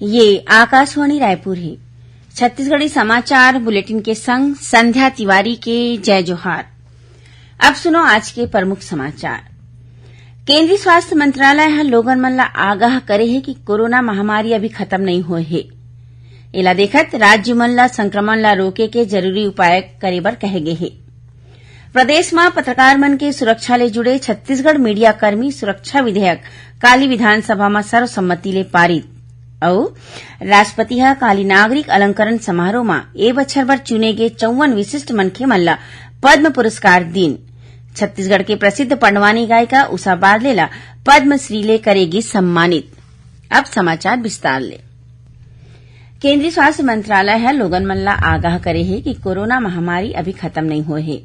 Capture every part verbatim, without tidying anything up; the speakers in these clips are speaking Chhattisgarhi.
ये आकाशवाणी रायपुर हे। छत्तीसगढ़ी समाचार बुलेटिन के संग संध्या तिवारी के जय जोहार। अब सुनो आज के प्रमुख समाचार। केंद्रीय स्वास्थ्य मंत्रालय ह लोगन मन ला आगाह करे हे कि कोरोना महामारी अभी खत्म नइ होए हे। एला देखत राज्य मन ला संक्रमण ला रोके के जरूरी उपाय करे बर कहे गे हे। प्रदेश म पत्रकार मन के सुरक्षा ले जुड़े छत्तीसगढ़ मीडिया कर्मी सुरक्षा विधेयक काली विधानसभा म सर्वसम्मति ले पारित। अउ राष्ट्रपति ह काली नागरिक अलंकरण समारोह म ए बछर बर चुने गे चौवन विशिष्ट मनखे मन ल पद्म पुरस्कार दीन। छत्तीसगढ़ के प्रसिद्ध पंडवानी गायिका उषा बारले ल पद्मश्री ले करे गिस सम्मानित। अब समाचार विस्तार ले। केंद्रीय स्वास्थ्य मंत्रालय ह लोगन मन ल आगाह करे हे कि कोरोना महामारी अभी खत्म नइ होए हे।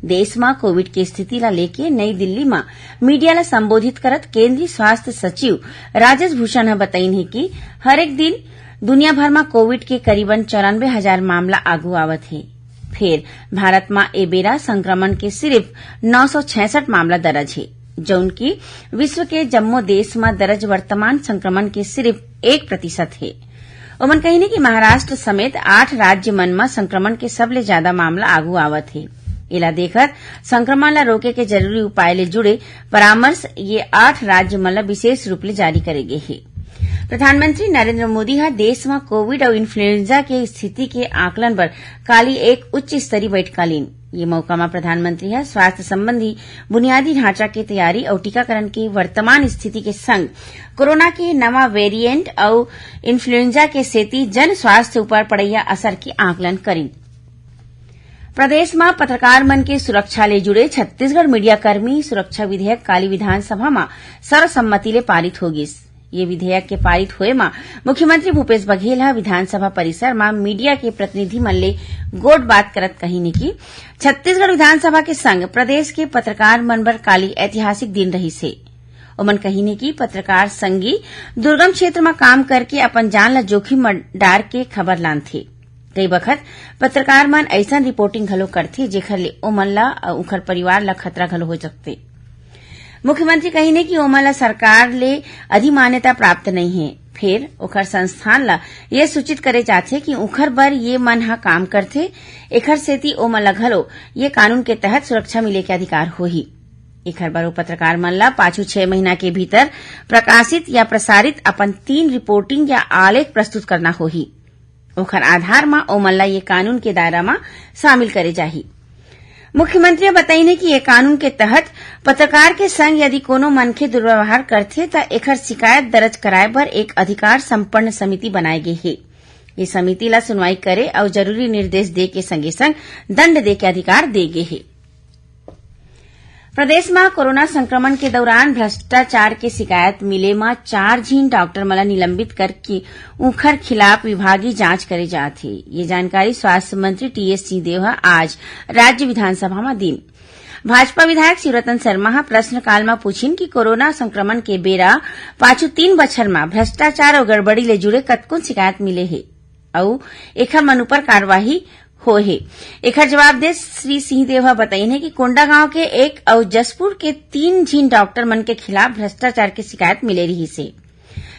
देश म कोविड के स्थिति ल लेके नई दिल्ली म मीडिया ल संबोधित करत केंद्रीय स्वास्थ्य सचिव राजेश भूषण ह बतइन हे कि हर एक दिन दुनिया भर म कोविड के करीबन चौरानबे हजार मामला आगू आवत हे। फेर भारत म ए बेरा संक्रमण के सिर्फ नौ सौ छियासठ मामला दर्ज हे, जउन की विश्व के जम्मो देश म दर्ज वर्तमान संक्रमण के सिर्फ एक प्रतिशत हे। ओमन कहिन कि महाराष्ट्र समेत आठ राज्य मन म संक्रमण के सबले ज्यादा मामला आगू आवत हे। एला देखत संक्रमण ला रोके के जरूरी उपाय ले जुड़े परामर्श ये आठ राज्य मन ला विशेष रूप ले जारी करे गे हे। प्रधानमंत्री नरेंद्र मोदी ह देश म कोविड अउ इन्फ्लुएंजा के स्थिति के आकलन बर काली एक उच्च स्तरीय बैठका लीन। ये मौका म प्रधानमंत्री ह स्वास्थ्य संबंधी बुनियादी ढांचा के तैयारी अउ टीकाकरण के वर्तमान स्थिति के संग कोरोना के नवा वेरिएंट अउ इन्फ्लुएंजा के सेती जन स्वास्थ्य ऊपर पड़ैया असर के आकलन करिन। प्रदेश म पत्रकार मन के सुरक्षा ले जुड़े छत्तीसगढ़ मीडिया कर्मी सुरक्षा विधेयक काली विधानसभा म सर्वसम्मति ले पारित हो गिस। ये विधेयक के पारित होए म मुख्यमंत्री भूपेश बघेल ह विधानसभा परिसर म मीडिया के प्रतिनिधि मन ले गोठ बात करत कहिन कि छत्तीसगढ़ विधानसभा के संग प्रदेश के पत्रकार मन बर काली ऐतिहासिक दिन रहिस हे। ओमन कहिन कि पत्रकार संगी दुर्गम क्षेत्र म काम करके अपन जान ल जोखिम म डार के खबर लानथे। कई बखत पत्रकार मन अइसन रिपोर्टिंग घलो करथे, जेखर ले ओमन ल अउ उखर परिवार ल खतरा घलो हो सकथे। मुख्यमंत्री कहिन कि ओमन ल सरकार ले अधिमान्यता प्राप्त नइ हे, फेर ओखर संस्थान ल ये सूचित करे जाथे कि उखर बर ये मन ह काम करथे, एखर सेती ओमन ल घलो ये कानून के तहत सुरक्षा मिले के अधिकार होही। एखर बर ओ पत्रकार मन ल पाछू छह महीना के भीतर प्रकाशित या प्रसारित अपन तीन रिपोर्टिंग या आलेख प्रस्तुत करना होही। ओखर आधार म ओमन ल ये कानून के दायरा म शामिल करे जाही। मुख्यमंत्री ह बताइन कि ये कानून के तहत पत्रकार के संग यदि कोनो मनखे दुर्व्यवहार करथे, त एखर शिकायत दर्ज कराए बर एक अधिकार संपन्न समिति बनाए गे हे। ये समिति ल सुनवाई करे अउ जरूरी निर्देश दे के संगे संग दंड दे के अधिकार दे गे हे। प्रदेश म कोरोना संक्रमण के दौरान भ्रष्टाचार के शिकायत मिले म चार झिन डॉक्टर मन ल निलंबित करके उखर खिलाफ विभागीय जांच करे जात हे। ये जानकारी स्वास्थ्य मंत्री टीएस सिंहदेव ह आज राज्य विधानसभा म दीन। भाजपा विधायक शिवरतन शर्मा ह प्रश्नकाल म पूछिन कि कोरोना संक्रमण के बेरा पाछू तीन बछर म भ्रष्टाचार अउ गड़बड़ी ले जुड़े कतकोन शिकायत मिले हे अउ एखर मन ऊपर कार्रवाई होए हे। एखर जवाब देत श्री सिंहदेव ह बतइन हे कि कोंडागांव के एक अउ जशपुर के तीन झिन डॉक्टर मन के खिलाफ भ्रष्टाचार के शिकायत मिले रिहिस हे।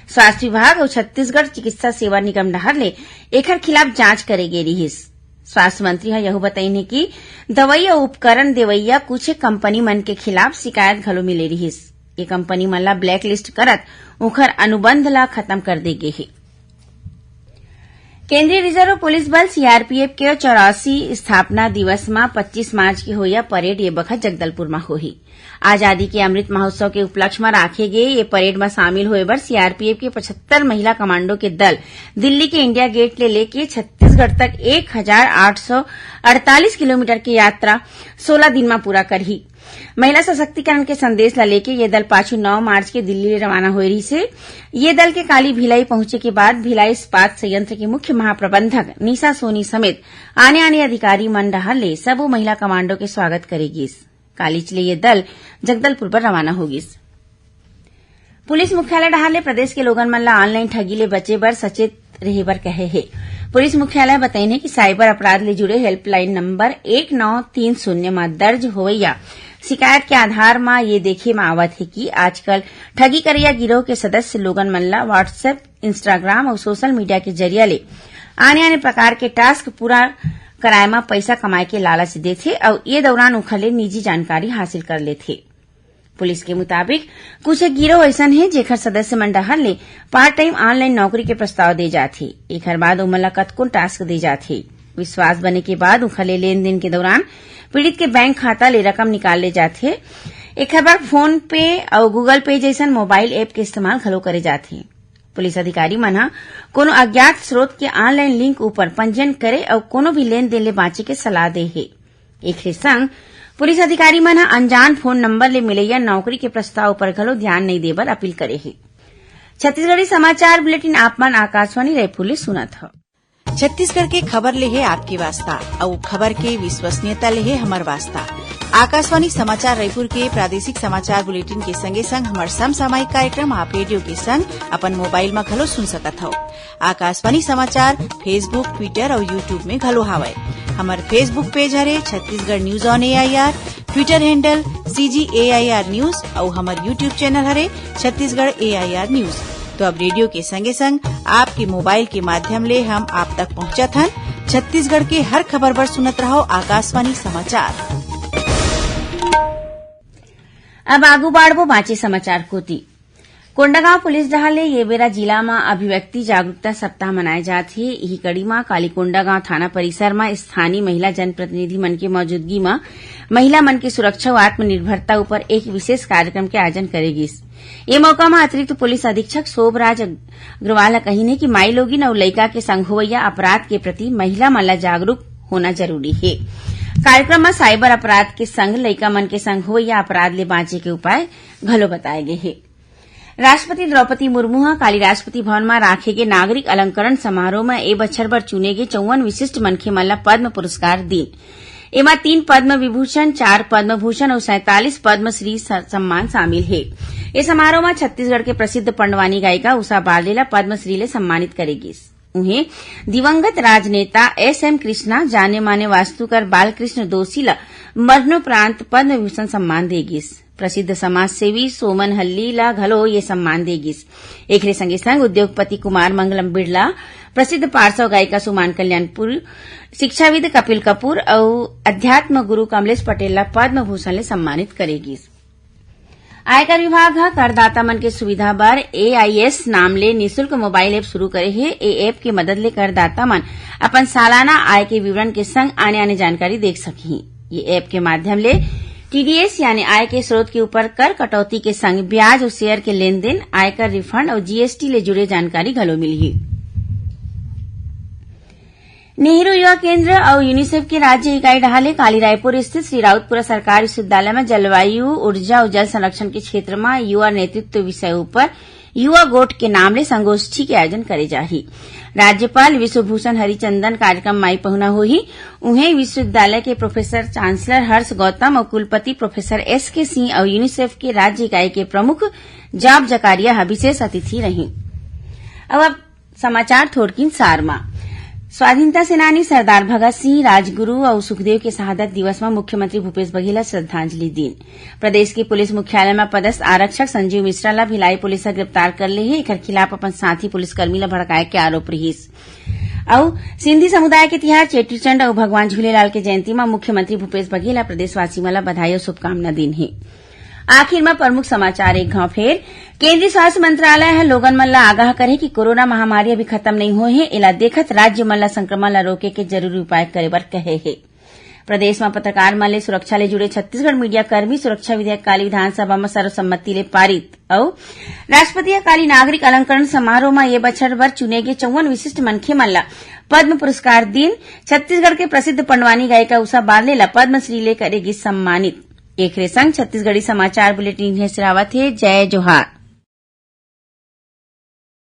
स्वास्थ्य विभाग अउ छत्तीसगढ़ चिकित्सा सेवा निगम डहार ले एखर खिलाफ जांच करे गे रिहिस। स्वास्थ्य मंत्री ह यहू बतइन हे कि दवई अउ उपकरण देवइया कुछ कंपनी मन के खिलाफ शिकायत घलो मिले रिहिस। ये कंपनी मन ला ब्लैकलिस्ट करत उखर अनुबंध ला खत्म कर दे गे हे। केंद्रीय रिजर्व पुलिस बल, सीआरपीएफ, के चौरासी स्थापना दिवस म पच्चीस मार्च के होइया परेड ये बखत जगदलपुर म होही। आजादी के अमृत महोत्सव के उपलक्ष्य म राखे गे ये परेड म शामिल होए बर सीआरपीएफ के पचहत्तर महिला कमांडो के दल दिल्ली के इंडिया गेट ले लेके छत्तीसगढ़ तक एक हजार आठ सौ अड़तालीस किलोमीटर के यात्रा सोलह दिन म पूरा करही। महिला सशक्तिकरण के संदेश ला लेके ये दल पाछू नौ मार्च के दिल्ली ले रवाना होए रहिस हे। ये दल के काली भिलाई पहुंचे के बाद भिलाई इस्पात संयंत्र के मुख्य महाप्रबंधक निशा सोनी समेत आने-आने अधिकारी मन डहार ले सबो महिला कमांडो के स्वागत करे गिस। कालीच ले ये दल जगदलपुर बर रवाना हो गिस। पुलिस मुख्यालय डहार ले प्रदेश के लोगन मन ला ऑनलाइन ठगी ले बचे बर सचेत रहे बर कहे हे। पुलिस मुख्यालय बतइन हे कि साइबर अपराध ले जुड़े हेल्पलाइन नंबर एक नौ तीन शून्य म दर्ज होवइया शिकायत के आधार म ये देखे म आवत हे कि आजकल ठगी करइया गिरोह के सदस्य लोगन मन ला WhatsApp Instagram अउ social media के जरिया ले आने-आने प्रकार के task पूरा कराए म पइसा कमाए के लालच देथे अउ ये दौरान उखर ले निजी जानकारी हासिल कर लेथे। पुलिस के मुताबिक, कुछ एक गिरोह अइसन हे, जेखर सदस्य मन डहार ले part time online नौकरी के प्रस्ताव दे जाथे। एखर बाद ओमन ला कतकोन task दे जाथे। विश्वास बने के बाद उखर ले लेन देन के दौरान पीड़ित के बैंक खाता ले रकम निकाल ले जाथे। एखर बर PhonePe अउ Google Pay जइसन mobile app के इस्तेमाल घलो करे जाथे। पुलिस अधिकारी मन ह कोनो अज्ञात स्रोत के online link ऊपर पंजीयन करे अउ कोनो भी लेन देन ले बांचे के सलाह दे हे। एखरे संग पुलिस अधिकारी मन ह अनजान phone number ले मिलइया नौकरी के प्रस्ताव ऊपर घलो ध्यान नइ दे बर अपील करे हे। छत्तीसगढ़ी समाचार bulletin आप मन आकाशवाणी रायपुर ले सुनत हव। छत्तीसगढ़ के खबर ले हे आपके वास्ता, अउ खबर के विश्वसनीयता ले हे हमर वास्ता। आकाशवाणी समाचार रायपुर के प्रादेशिक समाचार bulletin के संगे संग हमर समसामयिक कार्यक्रम आप रेडियो के संग अपन मोबाइल म घलो सुन सकत हव। आकाशवाणी समाचार Facebook, Twitter अउ YouTube में घलो हावय। हमर Facebook page हरे Chhattisgarh news on A I R, Twitter handle C G A I R news अउ हमर YouTube channel हरे Chhattisgarh A I R news। तो अब रेडियो के संगे संग आपके मोबाइल के माध्यम ले हम आप तक पहुंचत हन छत्तीसगढ़ के हर खबर बर। सुनत रहो आकाशवाणी समाचार। अब आगू बाढ़बो बांचे समाचार कोति। कोंडागांव पुलिस डहार ले ये बेरा जिला म अभिव्यक्ति जागरूकता सप्ताह मनाए जात हे। इही कड़ी म काली कोंडागांव थाना परिसर म स्थानीय महिला जनप्रतिनिधि मन के मौजूदगी म महिला मन के सुरक्षा अउ आत्मनिर्भरता ऊपर एक विशेष कार्यक्रम के आयोजन करे गिस। ये मौका म अतिरिक्त पुलिस अधीक्षक शोभराज अग्रवाल ह कहिन हे कि माईलोगिन अउ लइका के संग होवइया अपराध के प्रति महिला मन ला जागरूक होना जरूरी हे। कार्यक्रम म cyber अपराध के संग लइका मन के संग होवइया अपराध ले बांचे के उपाय घलो बताए गे हे। राष्ट्रपति द्रौपदी मुर्मू ह काली राष्ट्रपति भवन म राखे गे नागरिक अलंकरण समारोह म ए बछर बर चुने गे चौवन विशिष्ट मनखे मन ला पद्म पुरस्कार दीन। एमा तीन पद्म विभूषण, चार पद्म भूषण अउ सैंतालीस पद्मश्री स-, सम्मान शामिल हे। ए समारोह म छत्तीसगढ़ के प्रसिद्ध पंडवानी गायिका उषा बारले ला पद्मश्री ले सम्मानित करे गिस। उहें, दिवंगत राजनेता एस एम कृष्णा, जाने माने वास्तुकार बालकृष्ण दोषी ला मरणोपरांत पद्म विभूषण सम्मान दे गिस। प्रसिद्ध समाजसेवी सोमन हल्ली ला घलो ये सम्मान दे गिस। एकरे संगे संग उद्योगपति कुमार मंगलम बिड़ला, प्रसिद्ध पार्श्व गायिका सुमान कल्याणपुर, शिक्षाविद कपिल कपूर अउ अध्यात्म गुरु कमलेश पटेल ला पद्म भूषण ले सम्मानित करे गिस। आयकर विभाग ह करदाता मन के सुविधा बर ए आई एस नाम ले निशुल्क मोबाइल ऐप शुरू करे हे। ए ऐप के मदद ले करदाता मन अपन सालाना आय के विवरण के संग आने-आने जानकारी देख सकही। ये ऐप के माध्यम ले टी डी एस यानी आय के स्रोत के ऊपर कर कटौती के संग ब्याज अउ शेयर के लेन-देन, आयकर रिफंड अउ जी एस टी ले जुड़े जानकारी घलो मिलही। नेहरू युवा केंद्र अउ यूनिसेफ के राज्य इकाई डहार ले काली रायपुर स्थित श्री राउतपुरा सरकार विश्वविद्यालय म जलवायु, ऊर्जा अउ जल संरक्षण के क्षेत्र म युवा नेतृत्व विषय ऊपर युवा गोठ के नाम ले संगोष्ठी के आयोजन करे जाही। राज्यपाल विश्वभूषण हरिचंदन कार्यक्रम म आई पहुना होही। उहें, विश्वविद्यालय के प्रोफेसर चांसलर हर्ष गौतम अउ कुलपति प्रोफेसर एस के सिंह अउ यूनिसेफ के राज्य इकाई के प्रमुख जॉब जकारिया ह विशेष अतिथि रही। अब, अब समाचार थोड़किन सार म। स्वाधीनता सेनानी सरदार भगत सिंह, राजगुरु अउ सुखदेव के शहादत दिवस म मुख्यमंत्री भूपेश बघेल ह श्रद्धांजलि दीन। प्रदेश के पुलिस मुख्यालय म पदस्थ आरक्षक संजीव मिश्रा ला भिलाई पुलिस ह गिरफ्तार कर ले हे। एखर खिलाफ अपन साथी पुलिसकर्मी ला भड़काए के आरोप रिहिस। अउ सिंधी समुदाय के तिहार चेटीचंड अउ भगवान झूलेलाल के जयंती म मुख्यमंत्री भूपेश बघेल ह प्रदेशवासी मन ला बधाई अउ शुभकामना दीन हे। आखिर म प्रमुख समाचार एक घाव फेर। केंद्रीय स्वास्थ्य मंत्रालय ह लोगन मन ला आगाह करे कि कोरोना महामारी अभी खत्म नइ होए हे, एला देखत राज्य मन ला संक्रमण ला रोके के जरूरी उपाय करे बर कहे हे। प्रदेश म पत्रकार मन ले सुरक्षा ले जुड़े छत्तीसगढ़ मीडिया कर्मी सुरक्षा विधेयक काली विधानसभा म सर्वसम्मति ले पारित। अउ राष्ट्रपति ह काली नागरिक अलंकरण समारोह म ये बछर बर चुने गे चौवन विशिष्ट मनखे मन ला पद्म पुरस्कार दीन। छत्तीसगढ़ के प्रसिद्ध पंडवानी गायिका उषा बारले ला पद्मश्री ले करे गिस सम्मानित। एखरे संग छत्तीसगढ़ी समाचार बुलेटिन इहें सिरावत हे। जय जोहार।